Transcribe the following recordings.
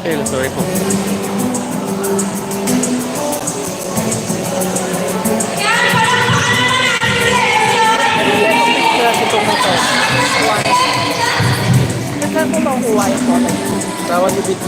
Marcel, sorry po. Saan mo makukuha yung photo? Sa 1 TV.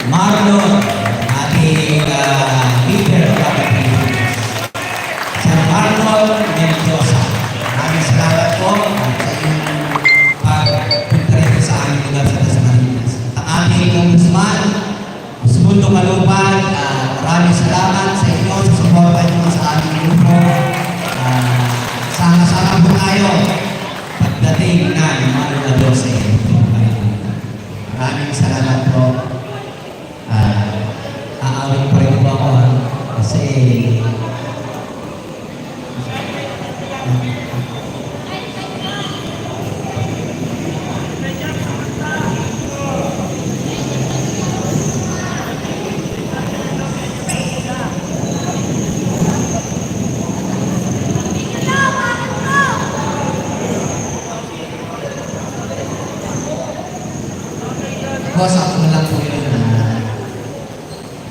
Marlon, ating leader of the Pilipinas. Sir Marlon Mendoza. Maraming salamat po sa inyong pagpunta rito sa aming lugar sa Dasmariñas. At ang ating Congressman, Segundo Caloocan, maraming salamat sa inyo sa suporta nyo sa aming grupo. Sama-sama po tayo pagdating ng mga 12. Maraming salamat po. Aawin pa rin po ako kasi boss, ako na lang po yun na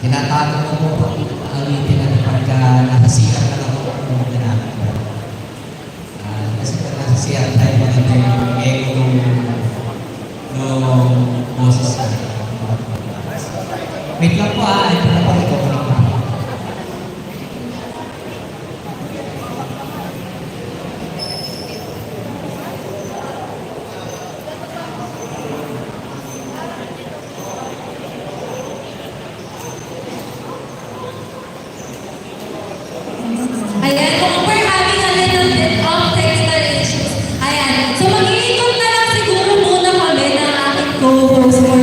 tinatago ko po ang itin at pagka nakasiyar na lang po kung ginagawa ko. Kasi pag nakasiyar tayo maganda yung ego nung boses ka. Wait lang po ito na po ito. Ayan, kung we're having a little bit of technical issues. Ayan, so mag-iikot na lang siguro muna kami ng aking co-host for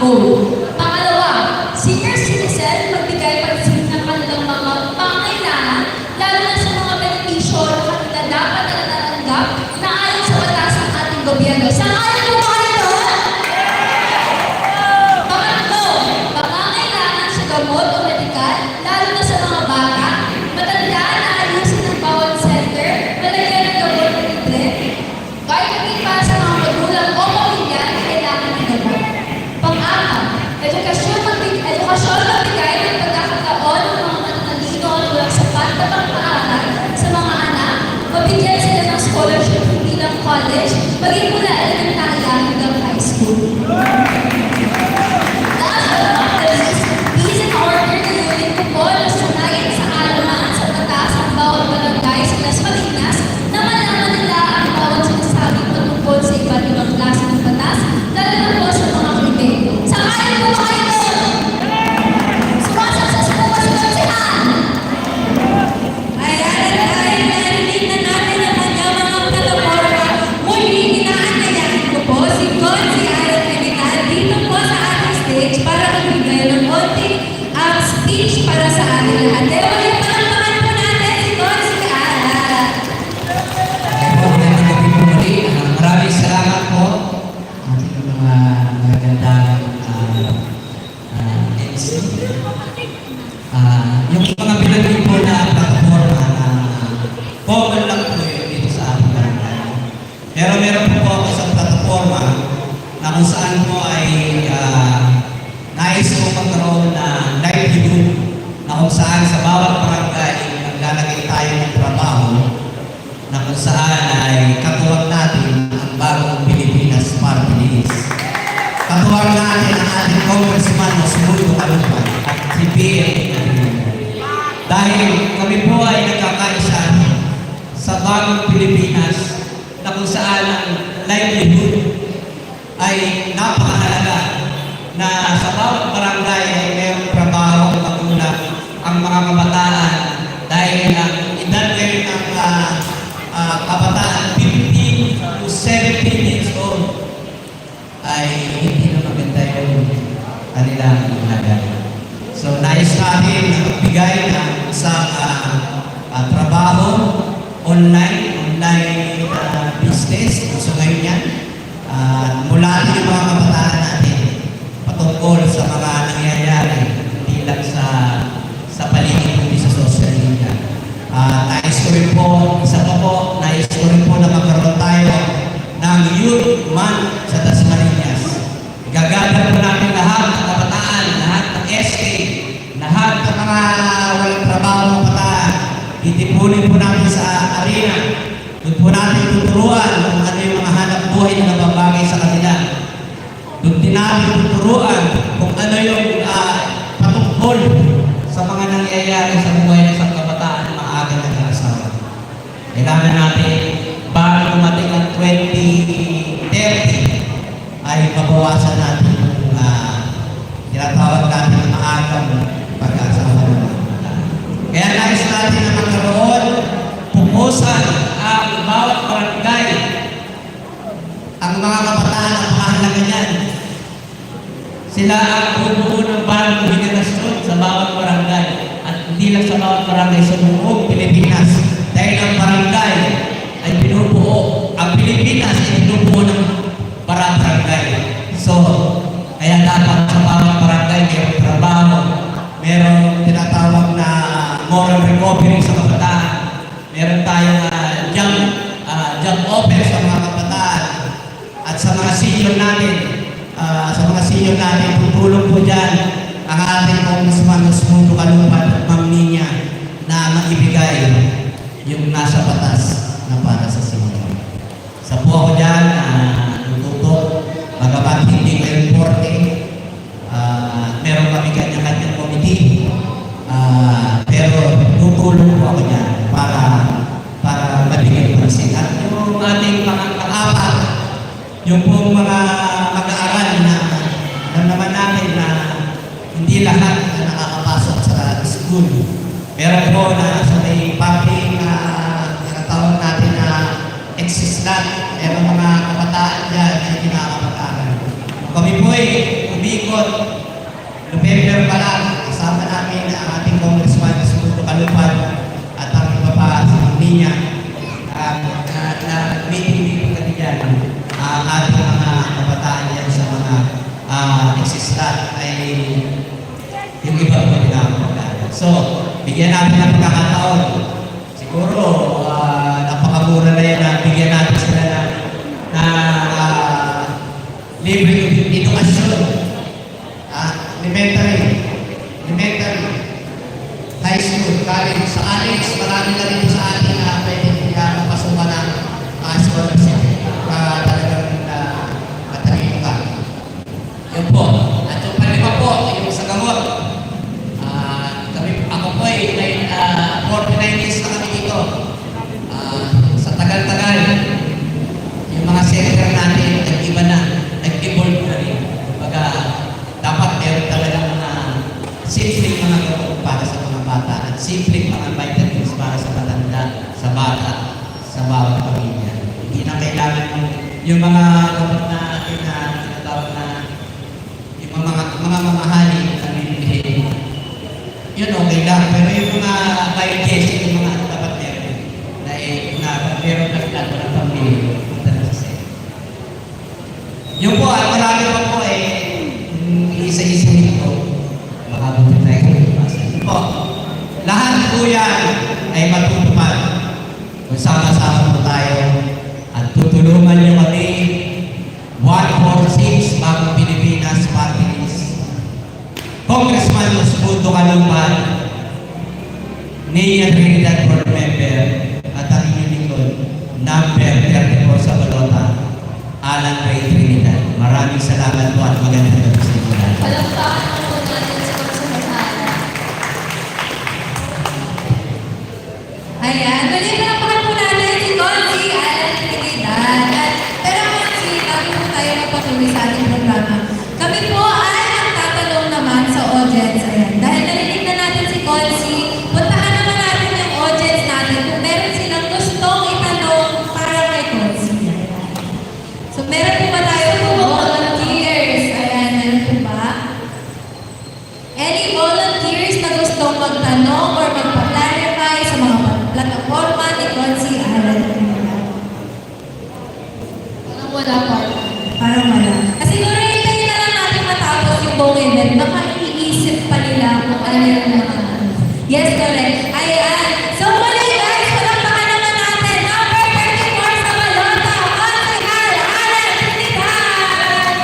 goal. Pangalawa, senior citizen magbigay pansin ng kanilang mga pangailangan, lalo na sa mga benepisyo na kanila dapat na natanggap na ayon sa batas ng ating gobyerno. Sang-ayon po ba kayo doon? Pangatlo, pangangailangan sa gamot o medikal, lalo na sa mga bata, matanda na ayusin ng bawat center, malagyan ng gamot na libre, kahit hindi para sa mga magulang o pamilya na kailangan ng gamot. Pang-apat, edukasyon magbigay ng pagkakataon ng mga matatalino at walang sapat na pang-aaral sa mga anak, mabigyan sila ng scholarship hindi lang college, maging mula elementary hanggang high school. Last but not the least, peace and order na unit ko po na sanayin sa alaman sa batas ng bawat barangay sa Las Marinas na malaman nila ang bawat sinasabing patungkol sa iba't ibang klase ng batas, lalo na po sa mga krimen. Sang-ayon po ba kayo doon? Sumasaksak po ba si Konsehan? Ayan, at dahil narinig na natin ang kanyang mga plataforma, muli inaanyayahan ko po si Consi Aaron Medical dito po sa ating stage para magbigay ng konting speech para sa ating lahat. Kaya ulit palakpakan po natin si Consi Aaron. Okay po, magandang gabi po muli. Maraming salamat po ating mga magagandang MC. Yung mga pinagin po na plataforma na common lang po yun dito sa ating barangay. Pero meron po ako sa plataforma na kung saan po ay nais ko magkaroon na livelihood na kung saan sa bawat barangay naglalagay tayo ng trabaho na kung saan ay katuwag natin ang bagong Pilipinas Party List. Katuwag natin ang ating congressman na sumulo kalupan at si PM. Dahil kami po ay nagkakaisa sa bagong Pilipinas na kung saan ang livelihood ay napakahalaga na sa bawat barangay ay mayroong trabaho ang magulang ang mga kabataan dahil ang edad ngayon ng kabataan 15 to 17 years old ay hindi na maganda yung kanilang lagayan. So nais natin na magbigay ng isang trabaho online business. So ngayon yan, mula yung mga kabataan natin patungkol sa mga nangyayari hindi lang sa paligid kundi sa social media. Nais ko rin po, isa pa po, nais ko rin po na magkaroon tayo ng Youth Month sa Dasmariñas. Gaganda po natin lahat ng kabataan, lahat ng SK, lahat ng mga walang trabaho ng kabataan. Titipunin po natin sa arena. Doon po natin tuturuan kung ano yung mga hanap buhay na nababagay sa kanila. Doon din natin tuturuan kung ano yung patungkol sa mga nangyayari sa buhay ng isang kabataan na maaga nag-aasawa. Kailangan natin bago dumating ang 2030 ay mabawasan natin yung tinatawag natin na maagang pag-aasawa ng mga kabataan. Kaya nais natin na magkaroon, pupusan ang bawat barangay. Ang mga kabataan ang mahalaga niyan. Sila ang bubuo ng bagong henerasyon sa bawat barangay at hindi lang sa bawat barangay sa buong Pilipinas. Dahil ang barangay ay binubuo, ang Pilipinas ay binubuo ng barangay. So, kaya dapat sa bawat barangay mayroong trabaho, mayroong tinatawag na moral recovery sa kabataan, meron tayong job open sa mga kabataan at sa mga senior natin, tutulong po dyan ang ating Congressman Osmundo Kalupan at Ma'am Nina na maibigay yung nasa batas na para sa senior. Sa po ako dyan, tututok, magabat hindi kayo reporting, meron kami kanya-kanyang committee, pero tutulong po ako dyan para mabigay pansin. At yung ating pang-apat, yung pong mga mag-aaral na alam naman natin na hindi lahat na nakakapasok sa school. Meron po na sa may public na tinatawag natin na exist lang. Meron mga kabataan dyan na hindi nakakapag-aaral. Kami po ay umikot November pa lang, kasama namin ang ating Congressman Sundo Calupad at ang iba pa sa Pamilya na meeting kami dyan. Ang ating mga kabataan dyan sa mga nagsistat ay yung iba pa pinapagdaan. So, bigyan natin ng pagkakataon. Siguro, napakamura na yan na bigyan natin sila na libre edukasyon. Elementary, high school, college, sa college, marami na rin sa atin na pwede mapasukan ng scholarship. Talagang matalino ka. Yun po. At yung panlima po, yung sa gamot. Ako po ay 49 years na kami dito. Sa tagal-tagal, yung mga center natin, nag-iba na, nag-evolve na rin. Kumbaga, dapat meron talaga mga simpleng mga gamot para sa mga bata at simpleng mga vitamins para sa matanda, sa bata, sa bawat pamilya. Hindi na kailangan yung mga gamot na atin na tinatawag na yung mga mamahalin na binibigay. Yun okay lang, pero yung mga biogestic, yung mga dapat meron na meron na filan ng pamilya, punta na sa set. Yung po, at marami pa po isa-isa nito, baka buti tayo kung po. Lahat po yan ay matutupad kung sama-sama po tayo at tutulungan niyo kami 146 Bagong Pilipinas Party List. Congressman Sundo Calupad, Nia Trinidad Board Member at ang inyong lingkod, number 34 sa balota, Alan Ray Trinidad. Maraming salamat po at magandang gabi sa inyo lahat. Palakpakan po natin si Congressman Alan. Ayan, tuloy palakpakan po natin si Consi Alan Trinidad. Pero Consi, bago po tayo magpatuloy sa ating programa, kami po ay magtatanong naman sa audience. Ayan, dahil narinig na natin si Consi, puntahan naman natin yung audience natin kung meron silang gustong itanong para kay Consi. So, meron po ba tayo volunteers? Ayan, meron po ba? Any volunteers na gustong magtanong or magpa-clarify sa mga plataforma ni Consi Alan? Parang wala pa. Parang wala. Kasi siguro hintayin na lang natin matapos yung buong event. Baka iniisip pa nila kung ano yung mga Yes, correct. Ayan. So muli guys, palakpakan naman natin. Number 34 sa balota, Consi Alan Trinidad.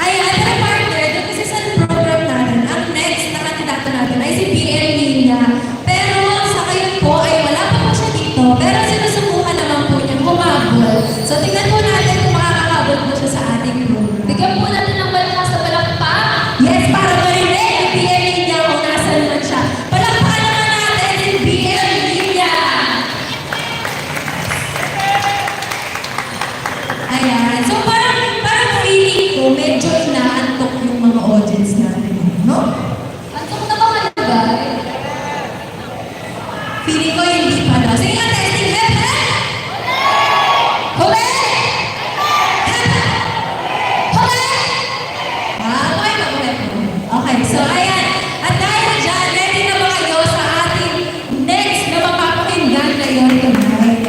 Ayan, pero partner, doon kasi sa program natin, ang next na kandidato natin ay si BM Linya. Pero sa ngayon po ay wala pa po siya dito, pero sinusubukan naman po niyang humabol. So tingnan po natin kung makakakabot po siya sa ating program. Bigyan po natin ng balak sa balakpak. Yes, para marinig yung BM Linya kung nasan man siya. Palakpakan naman natin si BM Linya. Ayan. So parang feeling ko medyo inaantok yung mga audience natin. No? Antok na ba kayo, guys? Feeling ko hindi pa daw. Sige nga, testing left, ha? Huli! Huli! Okay. Okay, so ayan. At dahil dyan, ready na ba kayo sa ating next na mapapakinggan ngayon tonight?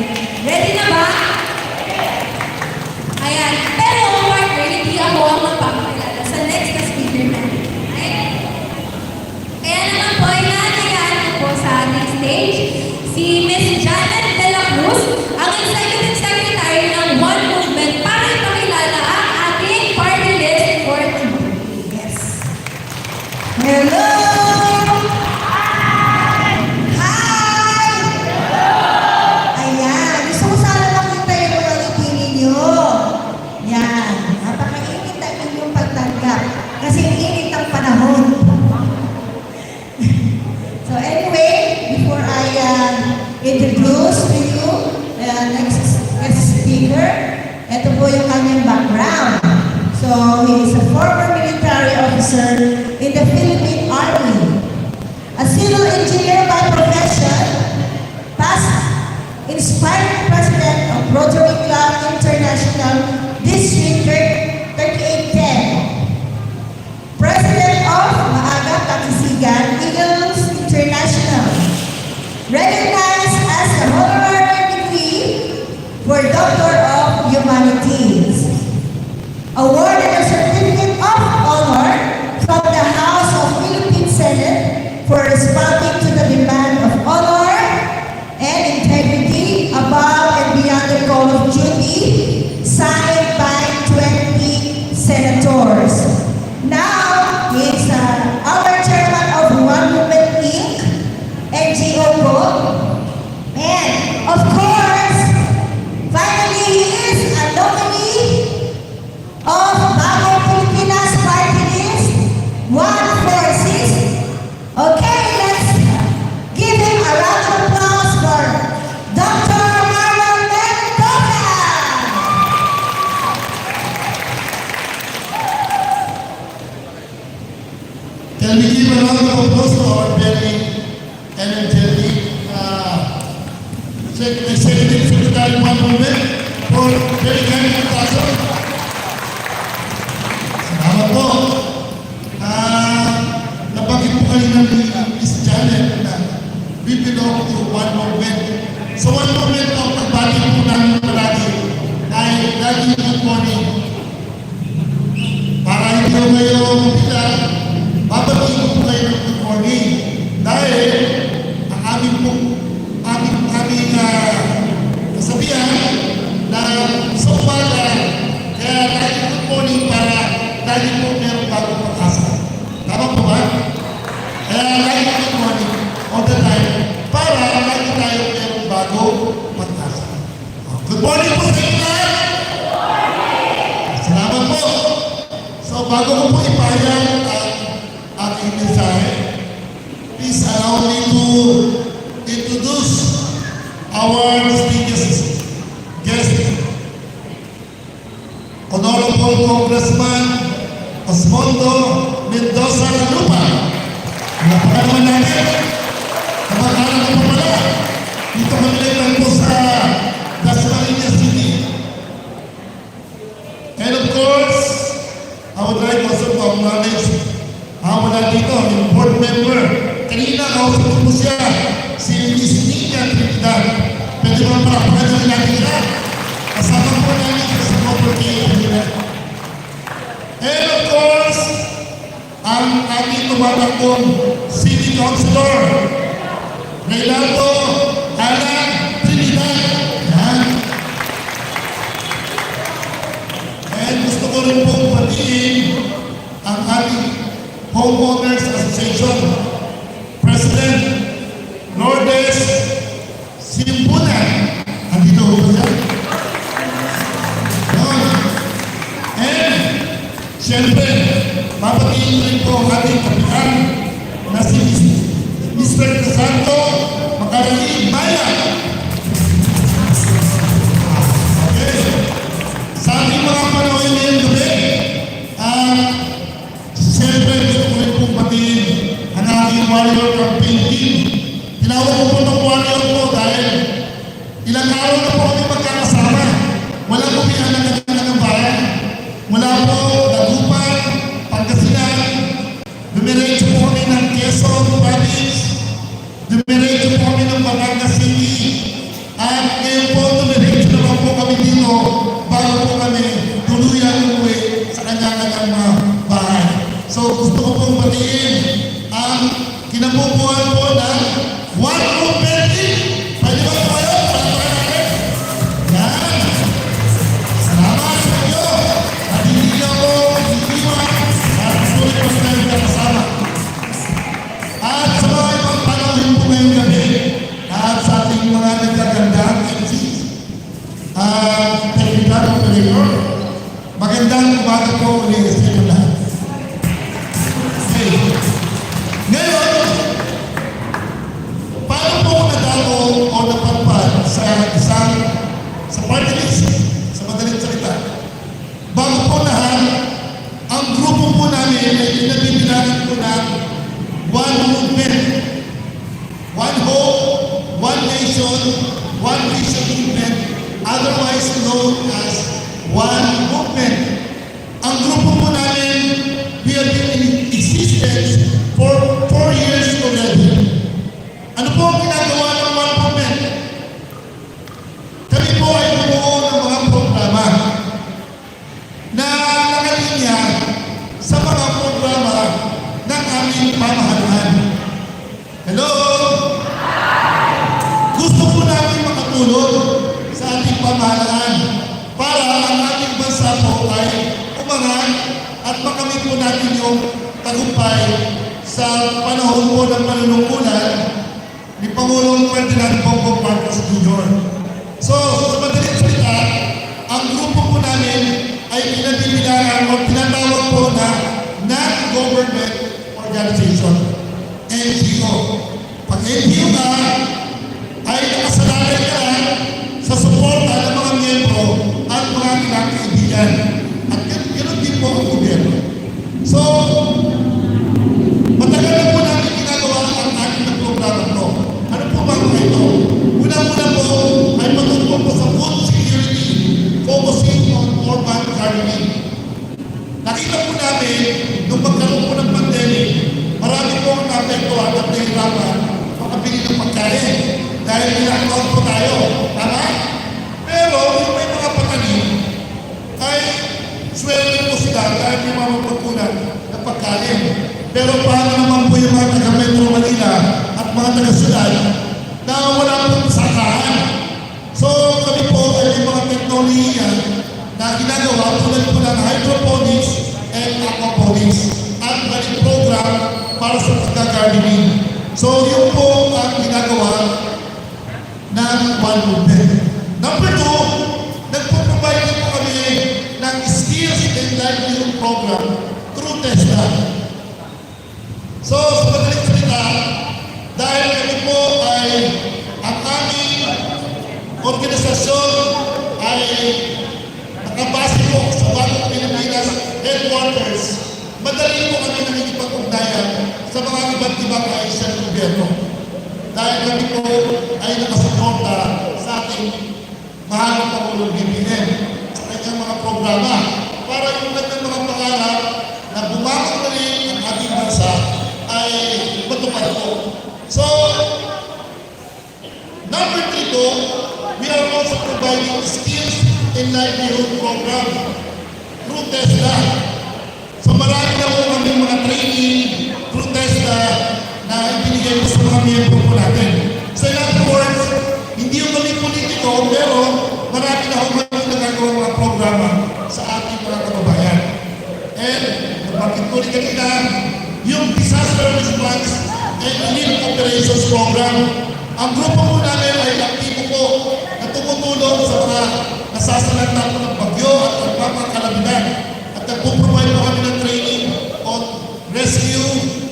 Ready na ba? Ayan. Pero, partner, hindi ako ang magpapakilala sa next na speaker natin. Ayan. Kaya naman po, inanayaan ko po sa ating stage si Miss Janet De La Cruz, ang Executive Secretary ng One Movement para ipakilala ang ating party list for today. Yes. Hello! Hi! Ayan, gusto ko sana makita yung mga ngiti ninyo. Yan, napakainit ang inyong pagtanggap. Kasi init ang panahon. So anyway, before I introduce to you the next guest speaker, ito po yung kanyang background. So he is a former military officer in the Philippine Army, a civil engineer by profession, past inspired president of Rotary Club International District 3810, awarded a certificate of honor from the House of Philippine Senate for responding to the demand of honor and integrity above and beyond the call of duty, signed by 20 senators. Now, is our chairman of One Movement Inc., NGO po. And, of course, finally, he is a nominee of Bago Pilipinas Party List 146. Okay, let's give him a round of applause for Dr. Marlon Mendoza. Can we give a round of applause to our very energetic Executive Secretary One Movement for very kind invitation. Salamat po. Nabanggit po kayo ng Miss Janet na we belong to One Movement. So One Movement po, pagbati po namin palagi ay lagi good morning. Para hindi ko kayo mabila, babatiin ko po kayo ng good morning. Dahil ang aming kasabihan na sa umaga, kaya lagi good morning para lagi po meron bagong pag-asa. Tama po ba? Kaya lagi good morning all the time para lagi tayo meron bagong pag-asa. Good morning po sa inyo lahat! Salamat po! So bago ko po ipahayag ang aking mensahe, please allow me to introduce our distinguished guest, Honorable Congressman Osmondo Mendoza Lalupa. Napakalaman natin, napakalaman ko pa pala, dito kami lang po sa Dasmariñas City. And of course, I would like also to acknowledge wala dito, yung board member. Kanina, kausap ko po siya, si Miss Nina Trinidad. Pwede mo parapagan natin siya. Kasama po namin sa property. And of course, ang ating tumatakong City Councilor, Reynaldo Alan Trinidad. Yan. And gusto ko rin po patiin ang ating Homeowners Association President Lourdes Simpunan. Andito ko siya. And siyempre, mapatiin rin po ang ating kapitan na si Mr. Casanto Macarali Maya. Okay. Sa ating mga panahon ngayong gabi, siyempre gusto ko rin pong patiin ang ating warrior campaign team. Tinawag ko po ng warrior po dahil ilang araw na po kami magkakasama. Wala po pinanagagan ng bayan. Mula po Dagupan, Pangasinan, dumiretso po kami ng Quezon Province, dumiretso po kami ng Batangas City, at ngayon po dumiretso naman po kami dito bago po kami tuluyan umuwi sa kanya-kanyang mga bahay. So gusto ko pong batiin ang kinabubuhan po ng One Movement Team. Pwede ba po kayo? Palagpakan natin. Yan. Salamat sa inyo. At hindi na po iniwan at sulit pa sila yung kasama. At sa mga ibang panahon po ngayong gabi at sa ating mga nagkagandang MCs technical operator, magandang umaga po ulit sa inyo lahat. Ngayon, paano po nadalo o napadpad sa party list, sa madaling salita? Bago po lahat, ang grupo po namin ay pinabibilangan po ng One Movement, One Hope, One Nation, One Vision Movement, otherwise known as One Movement. Ang grupo po namin, we have been in existence for 4 years already. Ano po ang ginagawa ng One Movement? Kami po ay bumuo ng mga programa na at makamit po natin yung tagumpay sa panahon po ng panunungkulan ni Pangulong Ferdinand Bongbong Marcos Jr. So, sa madaling salita, ang grupo po namin ay pinabibilangan o tinatawag po na non-government organization, NGO. Pag NGO ka, ay nakasalalay ka sa suporta ng mga miyembro at mga kinakaibigan. At ganoon din po ang gobyerno. So, matagal na po namin ginagawa ang ating na programa ito. Ano po ba mga ito? Una-una po ay patungkol po sa food security, focusing on urban gardening. Nakita po namin, nung magkaroon po ng pandemic, marami po ang naapektuhan at nahirapan makabili ng pagkain dahil nilakon po tayo. Tama? Pero yung may mga patanim ay swerte po sila dahil may mga magpagkunan ng pagkain. Pero paano naman po yung mga taga-Metro Manila at mga taga-Sudan na wala pong sakahan? So kami po ay may mga teknolohiya na ginagawa tulad po ng hydroponics and aquaponics at balik program para sa pagka-gardening. So yun po ang ginagawa ng One Movement. Number 2, nagpo-provide din po kami ng skills and livelihood program through TESDA. So, sa madaling salita, dahil kami po ay ang aming organisasyon ay nakabase po sa Bagong Pilipinas headquarters, madali po kami nakikipag-ugnayan sa mga iba't ibang ahensya ng gobyerno. Dahil kami po ay nakasuporta sa ating mahal ng Pangulong BBM sa kanyang mga programa para yung kanyang mga pangarap na bumakot na rin ang ating bansa ay matupad po. So, number 3 po, we are also providing skills and livelihood program through TESDA. So, marami na po kami mga training through TESDA na ibinigay po sa mga miyembro po natin. So, in other words, hindi yung kami politiko, pero marami na kami nagagawa mga programa sa ating mga kababayan. And, nabanggit ko rin kanina, yung disaster response and relief operations program. Ang grupo po namin ay aktibo po na tumutulong sa mga nasasalanta po ng bagyo at nagpapakalamidad. At nagpo-provide po kami ng training on rescue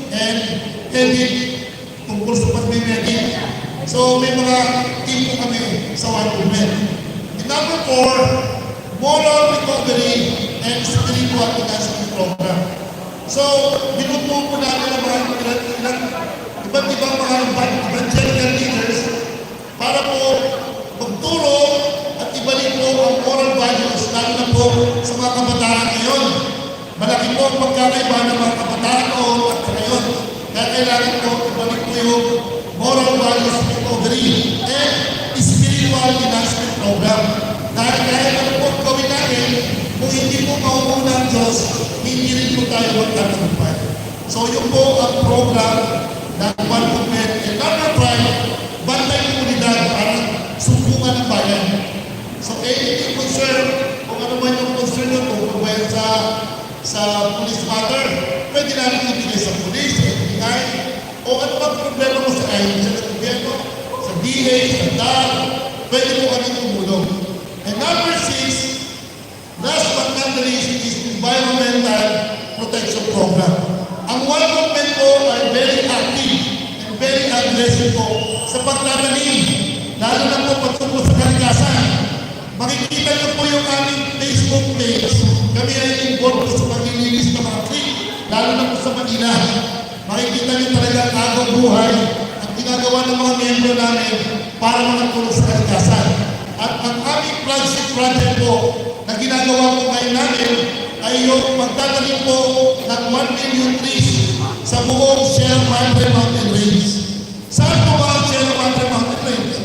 and help tungkol sa pag-medic. So may mga team po kami sa One Movement. And number 4, moral recovery and spiritual enhancement program. So, binubuo po namin ang mga iba't ibang mga evangelical leaders para po magturo at ibalik po ang moral values, lalo na po sa mga kabataan ngayon. Malaki po ang pagkakaiba ng mga kabataan noon at ngayon. Kaya kailangan po ibalik po yung moral values recovery and spiritual enhancement program. Dahil kahit ano po gawin natin, kung hindi po mauuna ang Diyos, hindi rin po tayo magtatagumpay. So yun po ang program ng One Movement. And number 5, bantay komunidad para sumbungan ng bayan. So anything concern, kung ano man yung concern nyo, kung ba sa police matter, pwede namin ibigay sa police, sa FBI, o ano bang problema mo sa ahensya ng gobyerno, sa DA, sa DAR, pwede po kami tumulong. And number 6, last but not the least is environmental protection program. Ang One Movement po ay very active and very aggressive po sa pagtatanim, lalo na po patungkol sa kalikasan. Makikita niyo po yung aming Facebook page. Kami ay involved po sa paglilinis ng mga tree, lalo na po sa Manila. Makikita niyo talaga ang agong buhay ang ginagawa ng mga miyembro namin para makatulong sa kalikasan. At ang aming flagship project po na ginagawa po ngayon namin ay yung magtatanim po ng 1 million trees sa buong Sierra Madre Mountain Range. Saan po ba ang Sierra Madre Mountain Range?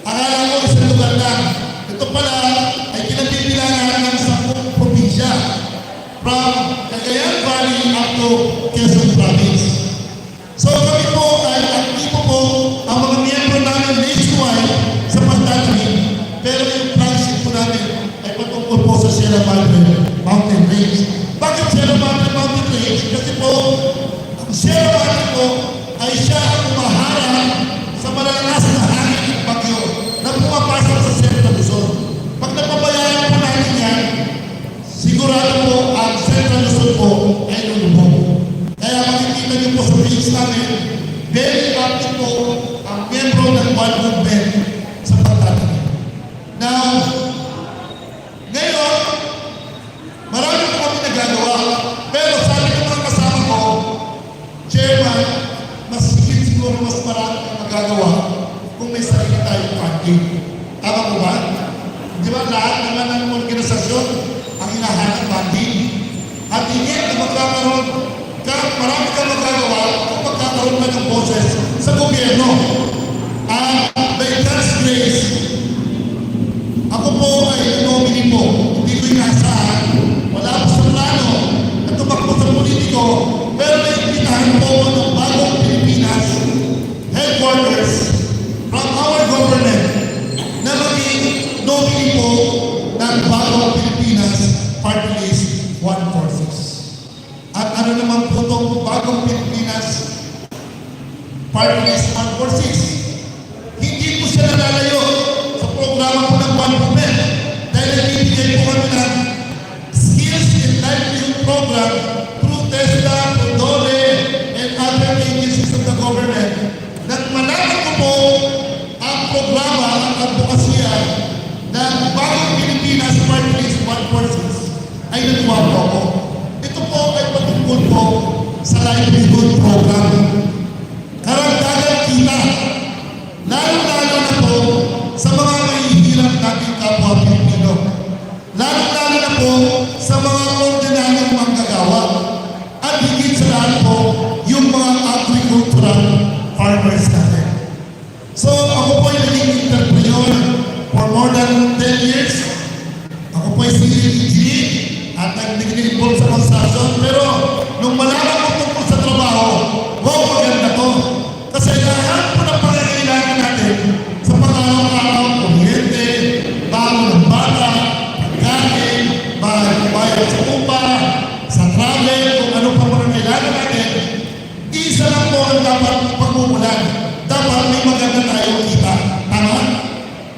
Akala ko isang lugar lang. Ito pala ay kinabibilangan ng 10 probinsya from Cagayan Valley up to Quezon Province. So kami po ay aktibo po ang mga miyembro namin nationwide sa pagtatanim. Pero yung flagship po namin ay patungkol po sa Sierra Madre Mountain Range. Bakit Sierra namin, very active po ang membro ng One Movement sa pagtatanim. Now, ngayon, marami po kami nagagawa. Pero sabi ng mga kasama ko, Chairman, mas higit siguro mas marami kang magagawa kung may sarili tayong funding. Tama po ba? Di ba lahat naman ng organisasyon ang hinahanap funding? At higit na magkakaroon marami kang magagawa kung magkakaroon ka ng boses sa gobyerno. By God's grace, ako po ay nominee po. Hindi ko inaasahan. Wala po sa plano na tumakbo sa politiko. Pero naimbitahan po ng bagong Pilipinas headquarters from our government na maging nominee po ng bagong Pilipinas Party List 146. At ano naman po itong bagong Pilipinas Party List 146? Hindi po siya nalalayo sa programa po ng One Movement dahil nagbibigay po kami ng skills and livelihood program through TESDA, Prodole, and other agencies of the government. Nang malaman ko po ang programa at advokasya ng bagong Pilipinas Party List 146 ay natuwa po ako. Ito po ay patungkol po sa livelihood program. Karagdagan kita, lalo-lalo na po sa mga mahihirap nating kapwa Pilipino. Lalo-lalo na po sa mga ordinaryong manggagawa. At higit sa lahat po, yung mga agricultural farmers natin. So, ako po ay naging entrepreneur for more than 10 years. Ako po ay civil engineer at nag-involve sa construction. Pero, nung malaman ko tungkol sa trabaho, wow, maganda to. Kasi lahat po ng pangangailangan natin sa pang-araw-araw, kuryente, bago ng bata, pagkain, bayad sa upa, sa travel, kung ano pa pangangailangan natin, isa lang po ang dapat pagmumulan. Dapat may maganda tayong kita. Tama?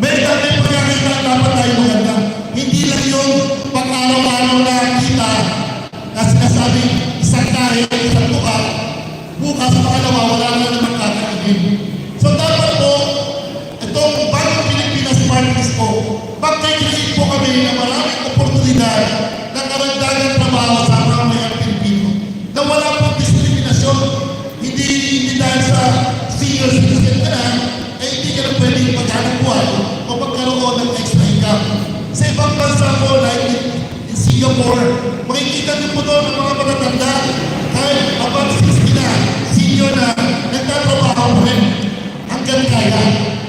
May pagkakita dapat tayo maganda. Hindi lang yun pang-araw-araw na kita na sinasabi isang tayo, isang tuka, bukas pangalawa, wala na naman kakainin. So dapat po, itong bagong Pilipinas Party List po, magkikreate po kami na maraming oportunidad na karagdagang trabaho sa mga mayang Pilipino. Na wala pong diskriminasyon, hindi dahil sa senior citizen ka na, eh hindi ka na pwedeng maghanap buhay o magkaroon ng extra income. Sa ibang bansa po, like in Singapore, makikita niyo po doon ang mga matatanda, kahit above 60 na, senior na, nagtatrabaho po rin hanggang kaya.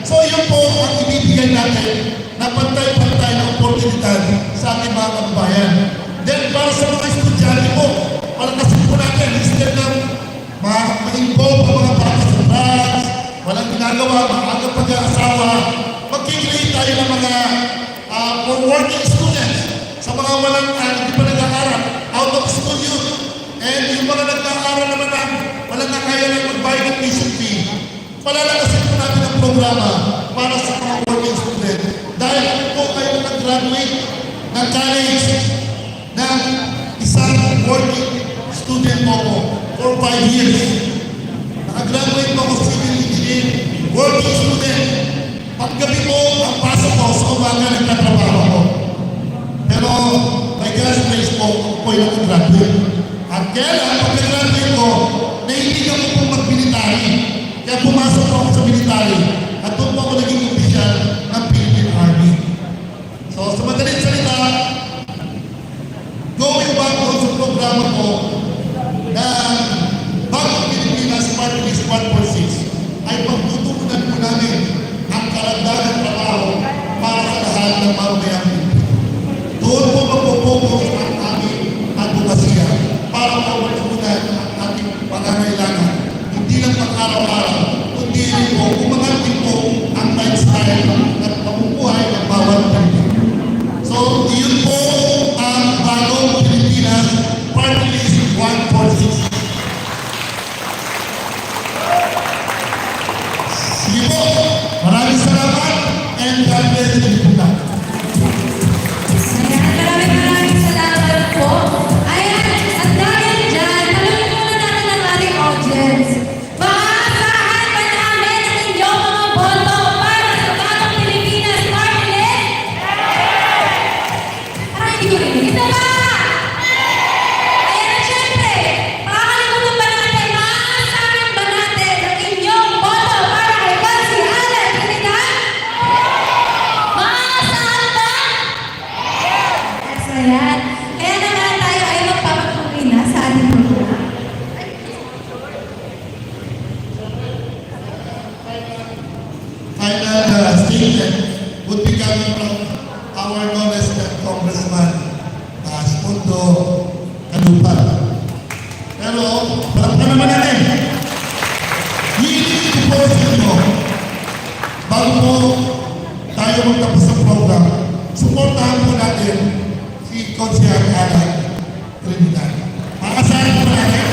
So yun po ang ibibigay natin na pantay-pantay na oportunidad sa ating mga kababayan. Then para sa mga estudyante po, palakasin po natin, instead ng ma-involve ang mga bata sa drugs, walang ginagawa, maagang pag-aasawa, magkikreate tayo ng mga for working students sa mga hindi pa nag-aaral, out of school youth, and yung mga nag-aaral naman na walang nakaya na magbayad ng tuition fee. Palalakasin po natin ang programa para sa mga working students. Dahil po kayo nag-graduate ng college ng isang working student mo for 5 years. Nakagraduate po ako civil engineer, working student. Paggabi po, ang pasok ko sa umaga nagtatrabaho ko. Pero by God's grace po, ako po'y nakagraduate. At kaya pagka-graduate ko, nahihigan ko po mag-military. Kaya pumasok po ako sa military. At doon po ako naging opisyal ng Philippine Army. So sa madaling salita, going back po sa programa ko na bagong Pilipinas Party List 146 ay pagtutukunan po namin ang karagdagang trabaho para sa lahat ng mamamayang Pilipino. Doon po magpo-focus ang aming advokasya para mawatunan ang ating pangangailangan. Hindi lang pang-araw-araw, kundi rin po umangat din po ang lifestyle at pamumuhay ng bawat Pilipino. So Isa pa! Ayan na syempre, makakalimutan ba natin, maaasahan ba natin ang inyong boto para kay Consi Alan Trinidad? Maasahan ba? So yan, kaya naman tayo ay magpapatuloy na sa ating program. Final statement would be coming from our knowledge Congressman Spunto Kalupa. Pero, palakpan naman natin. Hiling ko po sa inyo, bago po tayo magtapos sa program, supportahan po natin si Consigliere Alan Trinidad. Makasahan po natin.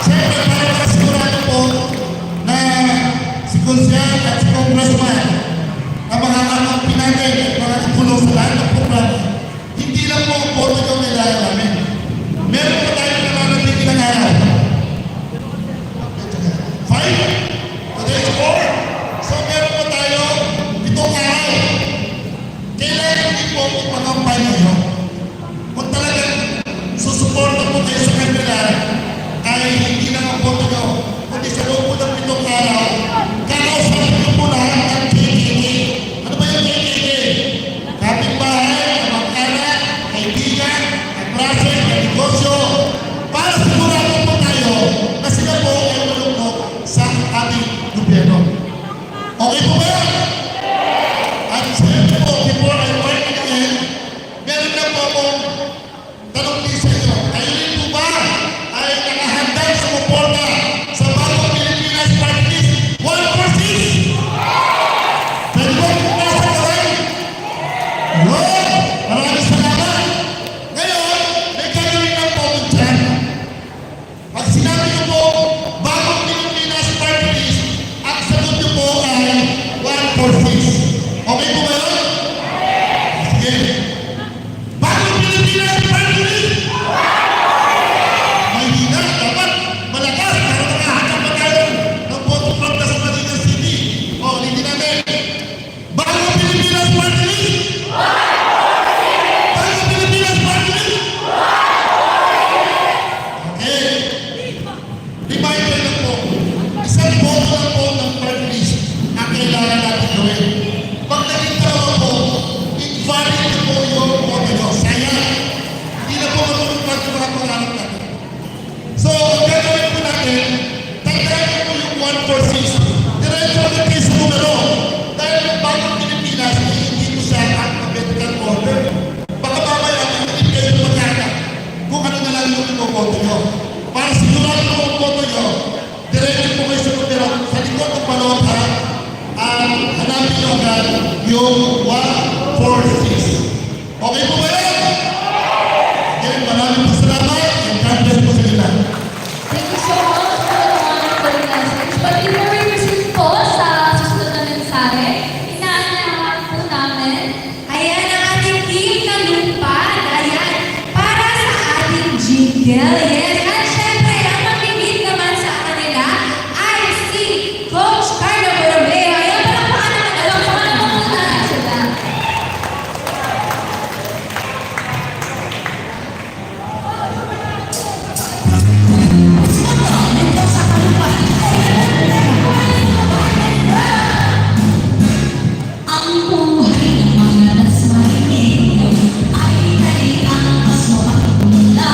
Siyempre, para makasigurado po na si Consigliere at si Congressman na mga kakampi natin at mga katulong sa lahat ng programa, hindi lang po ang boto yung kailangan namin. Meron pa tayo nananatig ilang araw. 5? Today is 4. So meron pa tayo 7 araw. Kailangan hindi po ipagampay ngayon. Kung talagang susuporta po kayo sa kanila, ay hindi lang ang boto nyo, kundi sa loob po ng 7 araw, kakausapin nyo po lahat ng KKK. Ano ba yung KKK? Kapitbahay, kamag-anak, kaibigan, kaklase, negosyo, para sigurado po tayo na sila po ay malungkot sa ating gobyerno. Okay po ba yan? At siyempre po, before I work again, meron na po akong tanong din sa inyo. Kayo rin po ba ay nakahandang sumuporta sa bagong Pilipinas Party List 146? Pwede po kung nasa kaway? Yun! Maraming salamat! Ngayon, may gagawin lang po kung dyan. Pag sinabi ko po, bagong Pilipinas Party List, ang sagot niyo po ay 146. Okay po ba yun? Sige. Bagong Pilipinas Party List! May hina, dapat malakas para makahanap pa tayo ng boto from the Manila City. O, hindi natin. Bagong Pilipinas Party List! Bagong Pilipinas Party List! Okay. Reminder lang po, isang boto lang po ng party list ang kailangan natin gawin. Pag naging dalawa po, invalid na po yung boto nyo. Sayang. Hindi na po matulungan sa mga pangarap natin. So, ang gagawin po natin, tagdagan po yung 146. Diretso agad kayo sa numero. Dahil yung bagong Pilipinas, hindi po siya ang alphabetical order. Baka mamaya, hindi kayo magkakak kung ano na lang yung itoboto nyo. Para sigurado po ang boto nyo, diretso po kayo sa numero. Sa likod ng balota, hanapin nyo agad yung 146. Okay po ba yan? Okay, maraming po salamat. And God bless po sa inyo. Thank you so much for the wonderful message. But before we proceed po sa susunod na mensahe, inaanyahan po namin Ayan ang ating team na lupa. Ayan, para sa ating jingle. Yes, at syempre, ang magbibig naman sa kanila ay si Coach Carlo Borromeo. Ayan, palakpakan naman. alam ko na muna sila. Ang buhay ng mga nasmaling ay dali ang mas mapagmula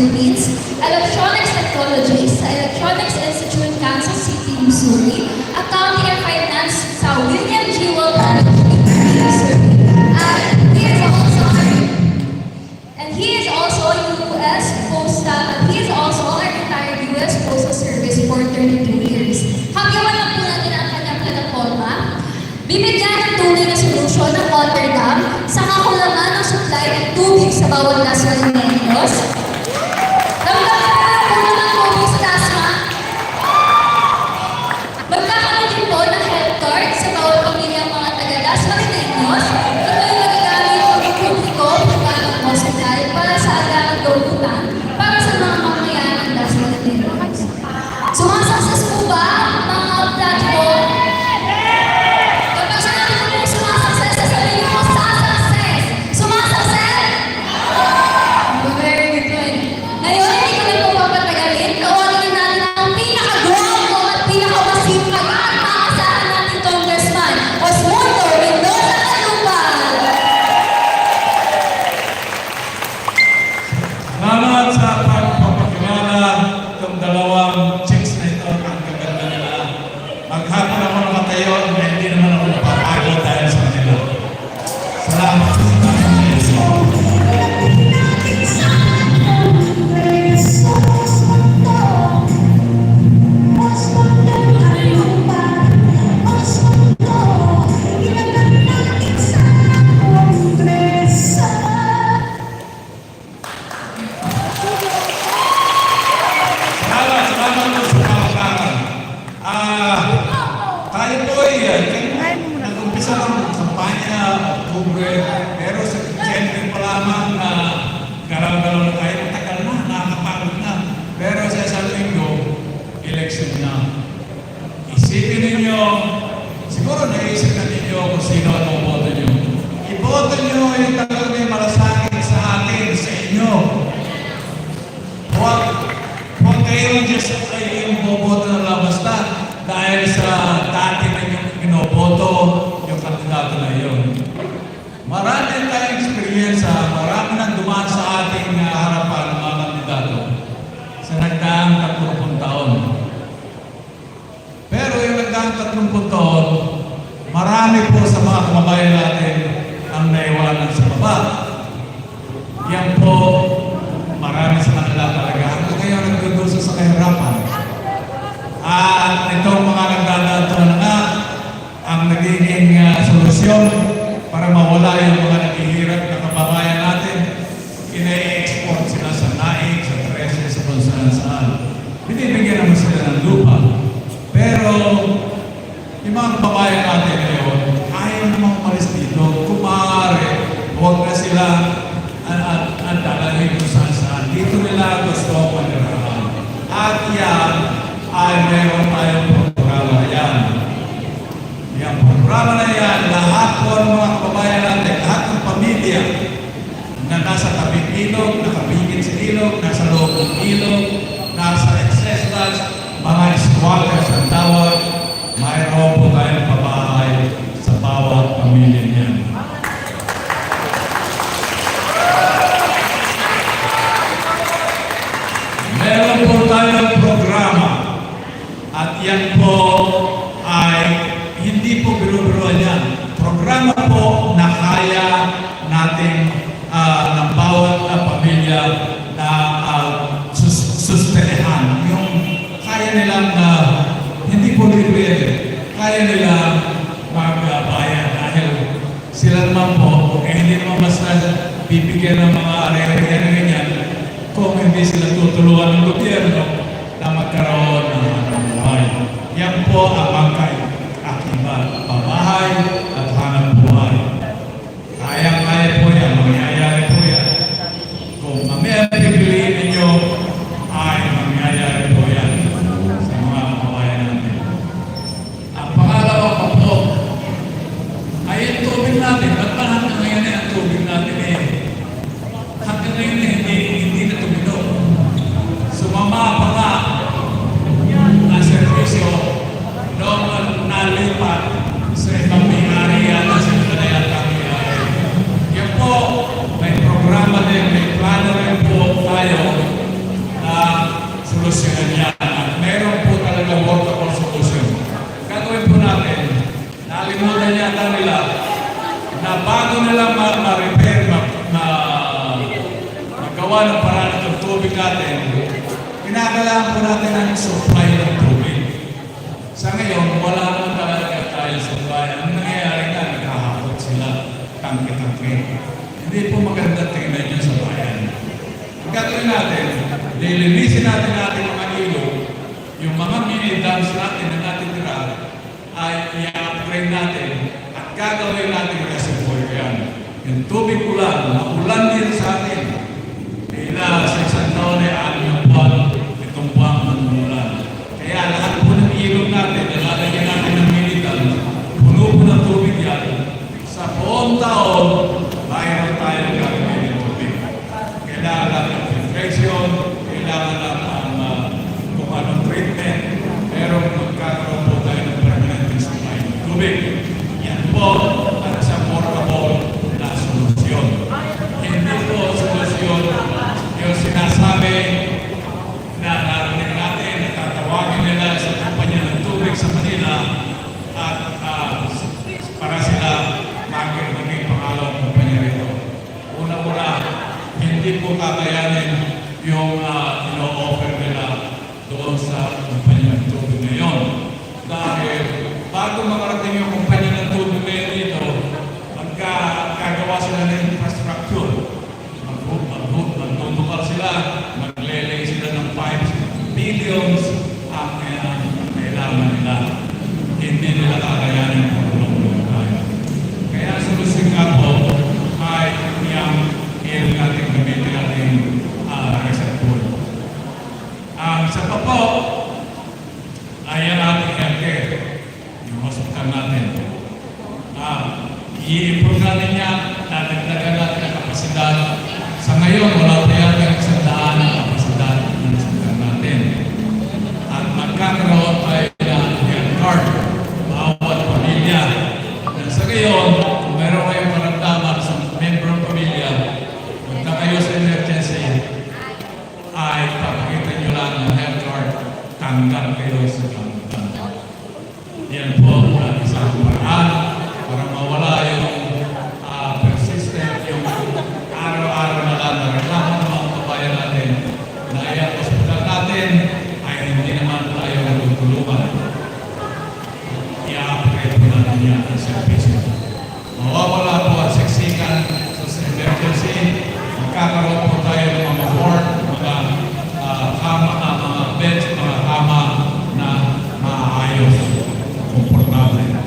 Philippines, Electronics Technologies sa Electronics Institute, Kansas City, Missouri, Accounting and Finance sa William G. Will College, Missouri. He is also U.S. Postal, he is also a retired U.S. Postal Service for 32 years. Hanggawan lang po natin ang kanyang plataforma. Bibigyan ng tunay na solusyon ng water dam sa kakulangan ng supply ng tubig sa bawat Las Marineros. Damdamin po ang puno ng tubig sa Dasma. Magkakaroon din po ng health card sa bawat pamilyang mga taga-Las Marineros. Ito ay magagamit ng publiko ng hospital para sa agarang gamutan para sa mga mamayan ng Las Marineros. Sumasakses po ba ang mga platform? Kapag sinabi ko po sumasakses, sasabihin niyo po sasakses. Sumasakses? Very good point. Ngayon, hindi ko na po papatagalin. Tawagin na natin ang pinaka-guwapo at pinaka-masipag at makasama natin Congressman Osmundo Mendoza Calupal. Salamat sa pagpapakilala itong dalawang chicks na ito. Ang gaganda nila. Maghapon ako nakatayo at hindi naman ako napapagod dahil sa kanila. Salamat. Salamat po sa pagkakaroon. Tayo po ay nag-umpisa ng kampanya, Oktubre, pero sa January pa lamang galaw-galaw na tayo. Matagal na, nakakapagod na. Pero sa isang linggo, election na. Isipin ninyo, siguro naisip na ninyo kung sino ang boto nyo. Iboto nyo yung talagang may malasakit sa atin, sa inyo. Huwag kayo Diyos ay yung boboto na lang basta dahil sa dati na yung binoboto yung kandidato na yun. Marami tayong experience, marami nang dumaan sa ating harapan ng mga kandidato sa nagdaang 30 taon. Pero yung nagdaang 30 taon, marami po sa mga kababayan natin ang naiwanan sa baba. Yan po, marami sa kanila talaga. Hanggang ngayon nagdudusa sa kahirapan. At itong mga nagdadato na nga, ang nagiging solusyon para mawala yung mga naghihirap na kababayan natin, ina-export sila sa naik, sa Trece, sa kung saan. Binibigyan naman sila ng lupa. Pero, yung mga kababayan natin ngayon, ayaw namang umalis dito. Kung maaari, huwag na sila at dalahin kung saan. Dito nila gusto ang panirahan. At yan ay meron tayong programa yan. Yung programa na yan, lahat po ng mga kababayan natin, lahat ng pamilya na nasa tabing ilog, nakabigit sa ilog, nasa loob ng ilog, nasa excess lands, mga squatters ang tawag, mayroon po tayong pabahay sa bawat pamilya niyan. Meron po tayong programa at yan po ay hindi po biro-biroan yan. Programa po na kaya natin ng bawat pamilya na sustenehan. Yung kaya nilang hindi po libre, kaya nilang magbayan dahil sila naman po, hindi naman basta bibigyan ng mga area na ganyan kung hindi sila tutulungan ng gobyerno na magkaroon ng buhay. Yan po ang bangkay, akibat, pabahay at hanap buhay. Kaya-kaya po yan, mangyayari po yan. Kung mamaya pipiliin ninyo, ay mangyayari po yan sa mga kababayan natin. Ang pangalawa pa po, ay ang tubig natin. Ba't ba hanggang ngayon ang tubig natin hanggang ngayon hindi na tumino. Sumama pa nga ang servisyo noong nalipat sa ibang nakalimutan yata nila na bago nila ma-repair, magawa ng paraan ng tubig natin, kinakailangan po natin ng supply ng tubig. Sa ngayon, wala naman talaga tayo supply. Ang nangyayari na, nakahapot sila, tangke-tangke. Hindi po maganda tingnan yun sa bayan. Ang gagawin natin, lilinisin natin ating mga ilog, yung mga mini-dams natin na natitira, ay i-upgrade natin at gagawin natin reservoir yan. Yung tubig ulan, maulan din sa atin. Dahil sa isang taon ay 6 buwan, itong buwan ng ulan. Kaya lahat po ng ilog natin, nalalagyan natin ng mini-dams, puno po ng tubig yan. Sa buong taon, mayroon tayong gagawin ng tubig. Kailangan lang ng filtration, kailangan lang ng kung anong treatment, pero magkakaroon po tayo ng permanent supply ng tubig. Yan po para sa portable na solusyon. Hindi po solusyon yung sinasabi na narinig natin, tatawagin nila sa kumpanya ng tubig sa Manila at para sila maging pangalawang kumpanya rito. Una-una, hindi po kakayanin yung ino-offer nila doon sa kumpanya ng tubig ngayon. Dahil bago makarating yung kumpanya ng tubig ngayon dito, magkagawa sila ng infrastructure. Magtutukal sila, maglelay sila ng 5 billions ang kailangan nila. Hindi nila kakayanin kung tulong tayo. Kaya ang solusyon nga po ay yung ilog natin gamitin natin reservoir. Ang isa pa po ay ang ating healthcare, yung hospital natin. I-improve natin yan, dadagdagan natin ang kapasidad. Sa ngayon, wala pa yata isang daan ang kapasidad ng hospital natin. At magkakaroon tayo ng health card, bawat pamilya. At sa ngayon, kung meron kayong maramdaman sa member ng pamilya, punta kayo sa emergency, ay papakita nyo lang ng health card, tanggap kayo sa kamutan. Yan po ang isang paraan para mawala yung persistent, yung araw-araw na lang nararamdaman ng mga kabayan natin na yung hospital natin ay hindi naman tayo natutulungan. I-upgrade po natin yan ang service. Mawawala po ang siksikan sa emergency. Magkakaroon po tayo ng mga ward, mga mga beds, mga kama na maayos, komportable.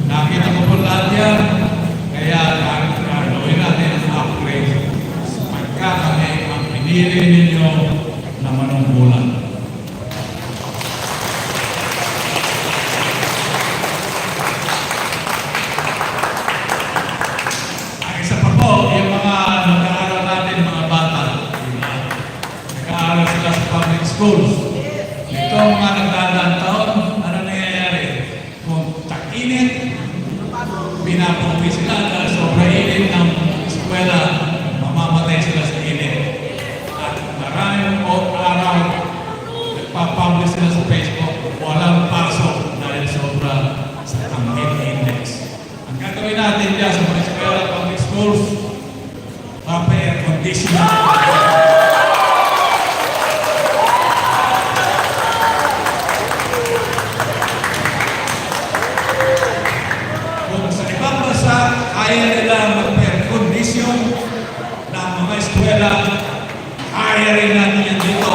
Nakita ko po lahat yan, kaya gawin natin ang upgrade. Pagka kami ang pinili ninyo na manungkulan. Ang isa pa po, yung mga nag-aaral natin, mga bata, nag-aaral sila sa public schools. Ito mga nagdadaan taon, ano nangyayari? Kung tag-init, pinapuwi sila dahil sobrang init ng eskwela, mamamatay sila sa init. At maraming araw, nagpapublish sila sa Facebook, walang pasok dahil sobra sa heat index. Ang gagawin natin dyan sa mga eskwela, public schools, pa-air conditioner. Kaya nila mag-air condition ng mga eskwela, kaya rin natin yan dito.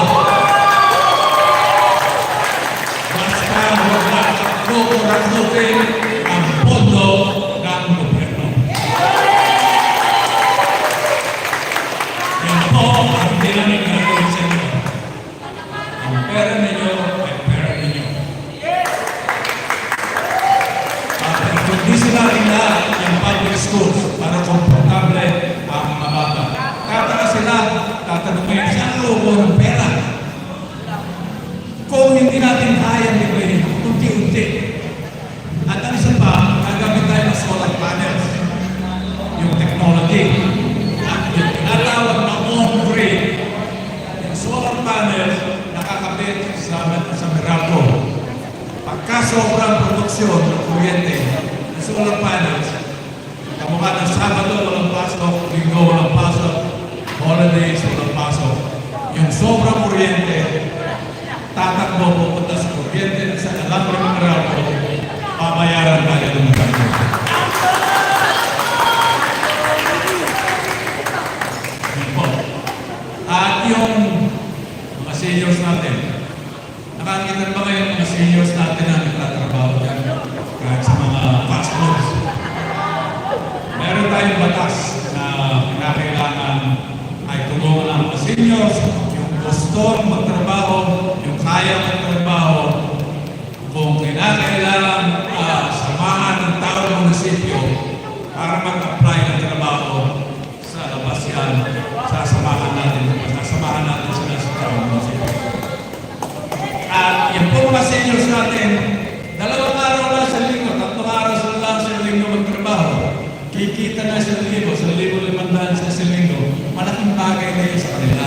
Basta huwag na kukurak-kukin ang pondo ng gobyerno. Yan po ang dinamin gagawin sa inyo. Ang pera ninyo ay pera ninyo. Kondisyon natin lahat yung public schools para komportable ang mga bata. Kaya sila, tatanungin, saan logo ng pera? Kung hindi natin kaya librahin, unti-unti. At ang isa pa, gagamit tayo ng solar panels. Yung technology. At yung tinatawag na on-grid. Yung solar panels, nakakabit sa Meralco. Pagka sobrang produksyon ng kuryente, Kasi walang finance. Kamukha ng Sabado, walang pasok, Linggo, walang pasok, holidays, walang pasok. Yung sobrang kuryente, tatakbo pupunta sa kuryente at sa alam ng Meralco, pabayaran tayo ng Meralco. Yun po. At yung mga seniors natin, nakakita ba kayo ng mga seniors natin na nagtatrabaho dyan? Kahit sa mga fast foods. Meron tayong batas na kinakailangan ay tulungan ang mga seniors, yung gusto magtrabaho, yung kaya magtrabaho, kung kinakailangan samahan ng taong munisipyo para mag-apply ng trabaho sa labas yan, sasamahan natin sila sa taong munisipyo. At yung po mga seniors natin, 2 araw lang sa linggo, 3 araw lang sa linggo magtrabaho, kikita na sa 1,500 sa linggo, malaking bagay na yun sa kanila.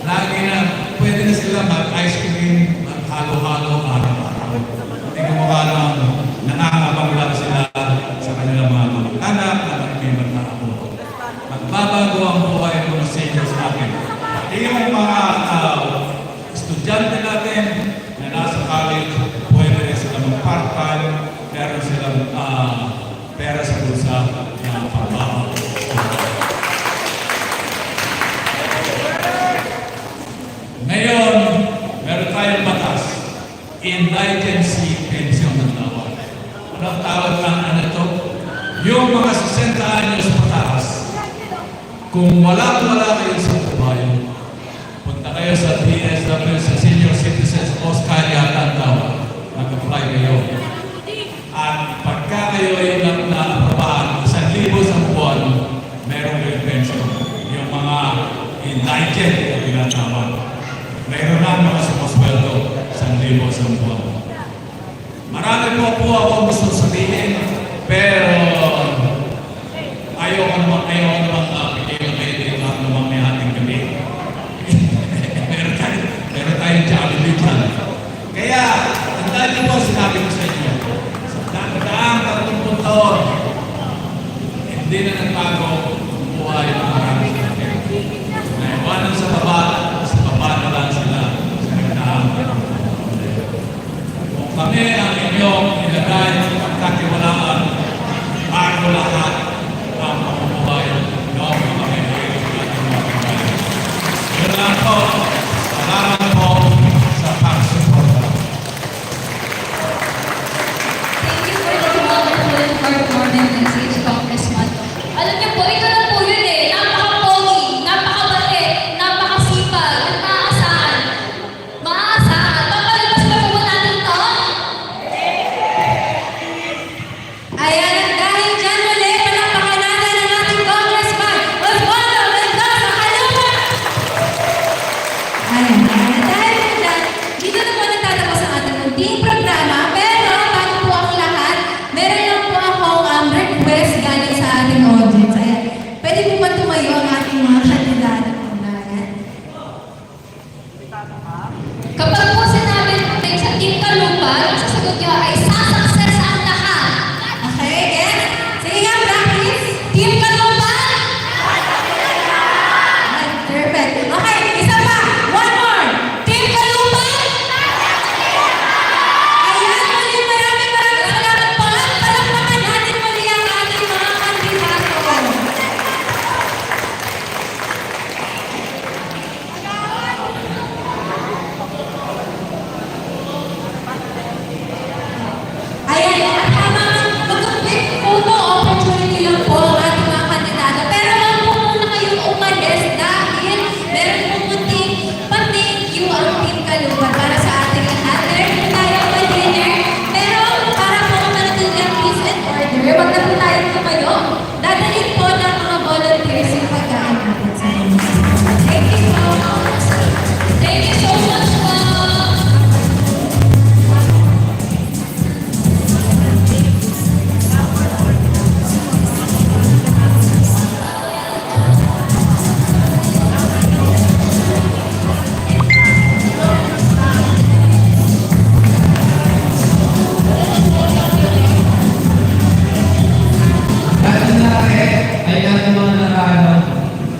Lagi na, pwede na sila mag-ice cream, mag-halo-halo araw-araw. Hindi kumukha lang, nangangabang lang sila sa kanilang mga anak na mag-iban na ako. Magbabago ang buhay ng mga seniors natin. Pati yung mga estudyante natin na nasa college, pwede rin sila mag-part-time, meron silang pera sa bulsa na pagbabago. Ngayon, meron tayong batas, indigency pension ng tawag. Anong tawag lang ano ito? Yung mga 60 anyos pataas, kung wala kayo sa bayan, punta kayo sa DSW, sa Senior Citizens Oscar yata ang tawag, mag-apply kayo. At pagka kayo ay na-aprobahan, 1,000 sa buwan, meron kayong pension. Yung mga indigent na tinatawag. Meron na mga sumasweldo, 1,000 sa buwan. Marami po ako gusto sabihin, pero ayaw ko naman bigay na kayo dito at naman may ating gabi. meron tayong Jollibee dyan. Kaya, ang dahil po sinabi ko sa inyo, daang 30 taon, hindi na nagbago ang buhay ng marami natin. Naiwanan sa baba na lang sila sa nagdaang 30 taon. Kung kami ang inyong ilagay sa pagkatiwalaan, bago lahat ang pamumuhay ng mga kaibigan natin mga kaibigan. Yun lang po. Salamat po sa pagsuporta. Thank you for the wonderful and heartwarming message, Congressman. Alam niyo po, ito na po yun eh. Napaka-pogi, napaka-bait, napaka-sipag, at maaasahan. Maaasahan. Papalabas ba po natin to? Ayan, at dahil dyan muli, palakpakan natin ang ating Congressman, Osvaldo Mendoza Caluma! Ayan, at dahil dyan, dito na po nagtatapos ang ating munting programa, pero bago po ang lahat, meron lang po akong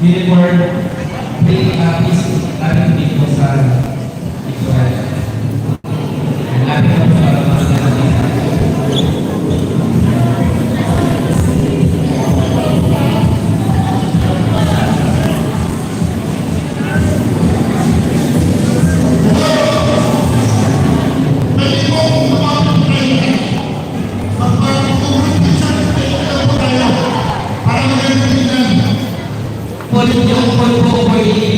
uniform, please lapit dito sa Israel. Lapit dito sa Pwede mo lumapit kayo. Magpapatulong din sa tayo para magandang tingnan. Yung po ay